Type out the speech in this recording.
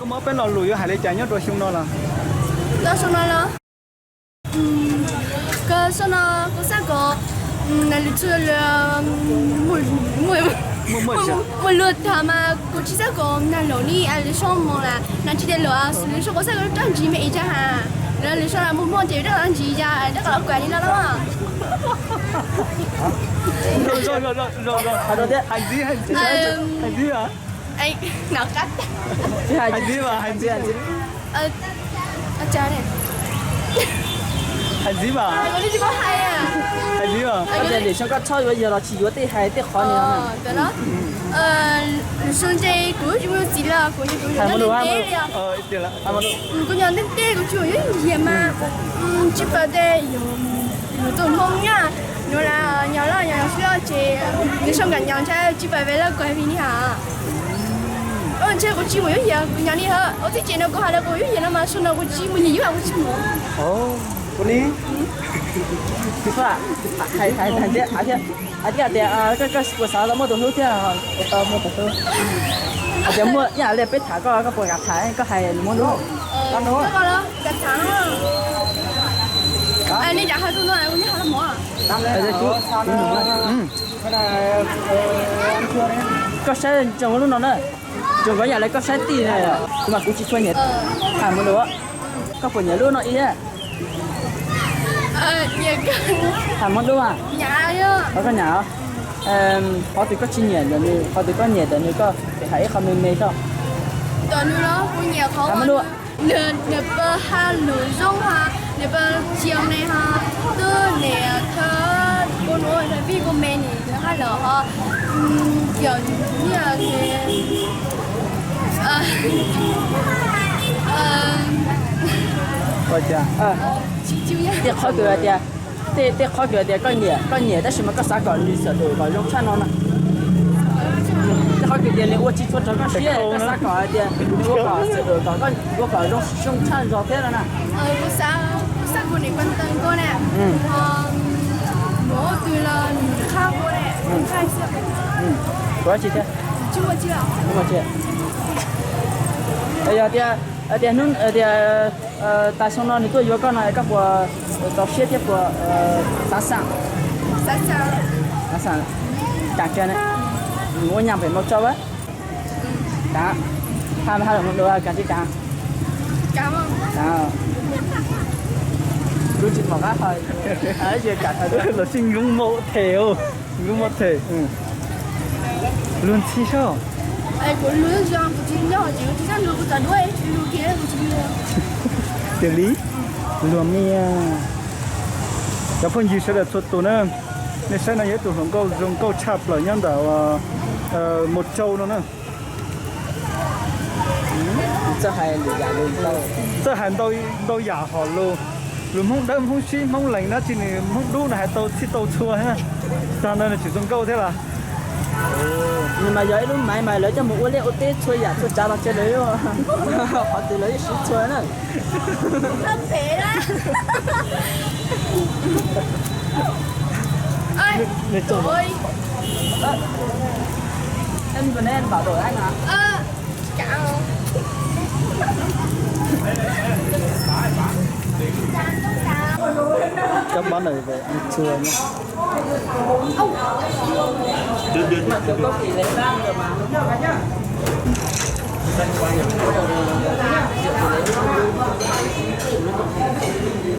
Muab peb lo lus yuav hais li cas nyob rau xyoo no los? Nyob xyoo no los, koj xyoo no kuv xav kom lwm tus mus luag tham mas kuv tsis xav kom nag laus ni lwm xyoo mus las nag tsis tias luag lwm xyoo kuv xav kom raj ntsis me i tsa has lwm xyoo muaj muaj ces raj ntsis ya raj kom los kuam li no na. Hais ntxiv, hais ntxiv, hais ntxiv. Hais ntxiv mas, hais ntxiv, hais ntxiv. Hais ntxiv mas. Hais ntxiv mas. Tias lwm xyoo koj txhob yuav yawg los tsis yuav tej hais tej qhov ni. Lwm xyoo ces kuv tsis muaj txiv lawm, kuv tsis muaj nyob ntev ntev li. Kuv nyob ntev ntev kuv tsis muaj yuav yawg mas tsis paub tej yus tus Hmoob na, nws las nyob loj nyob xwb ces nws xyoo kam nyob ntshai tsis paub ve lawm kuv hais vim li hais. Ntshe kuv tsis muaj yuav yawg kuv nyob li hawm ua txij ces no kuv hais los kuv yuav yawg no mas xyoo no kuv tsis muaj nyiam yuav kuv tsis muaj. Kuv li, hais tias, hais tias tias koj puas xav tau muaj tus hlub thiab, puas tau muaj tus hlub? Hais tias muaj ib yam li peb tham koj, koj puas kam tham, koj hais nws muab lub. Koj saib tsoom lub no na, tsoom koj yam li koj saib tij na, kuv mas kuv tsis tshua nyiam tham mus lus. Koj puas nyiam lub no ib? Tham muab dub a? Koj nyiam os. Qhov twg koj tsis nyiam ntawm nws, qhov twg koj nyiam ntawm nws, koj hais ib qho me me tso. Tham muab dub. Nws pab has lus zoo ha, nws pab tsis me ha, twb niam thab kua nuav thab vij kua me nim nws hab los ho, yog nws Tej qhov kws hais tias, tej qhov kws hais tias koj nyiam, koj nyiam tab sis mas koj xav kom nws sawv daws kom zoo tshaj no na. Tej qhov kws tias nws ua tsis tshua raws koj siab, koj xav kom hais tias nws ua kom sawv daws kom koj ua kom zoo, zoo tshaj zog thiab no na. Kuv dab tsi thiab? Yog tias, tias hnub tias tas xyoo no nws tuaj yuav koj no koj puas txaus siab thiab puas xav xav? Xav xav. Kam kiag na, mus ua nyaj pem Mauv Tsau a. Kam, hab hab los dua kam tsis kam? Lub tsis pom qab hais, los sib nkoov maum them, nkoov maum them. Luag ntxhi sab. Tiag li, luag me. Cov phooj ywg sawv daws txhua tus na, nej saib no yog ib tug hluas nkauj zoo nkauj tshaj plaws nyob ntawm Mauv Tsau no na. Txawj hais ntau yam hom lus, lus Hmoob Dawb, Hmoob Sib, Hmoob Lees dab tsi, nws Hmoob Dub no hais tau txhij tau txhua thiab. Tag ntawd nws tseem zoo nkauj thiab las. Nws mas yog ib lub maiv mas lawv coj mus ua liaj ua teb txhua yam txhua tsav los tsev lawv qhov twg lawv yeej siv txhua na. Cov pab ntawd txhua na.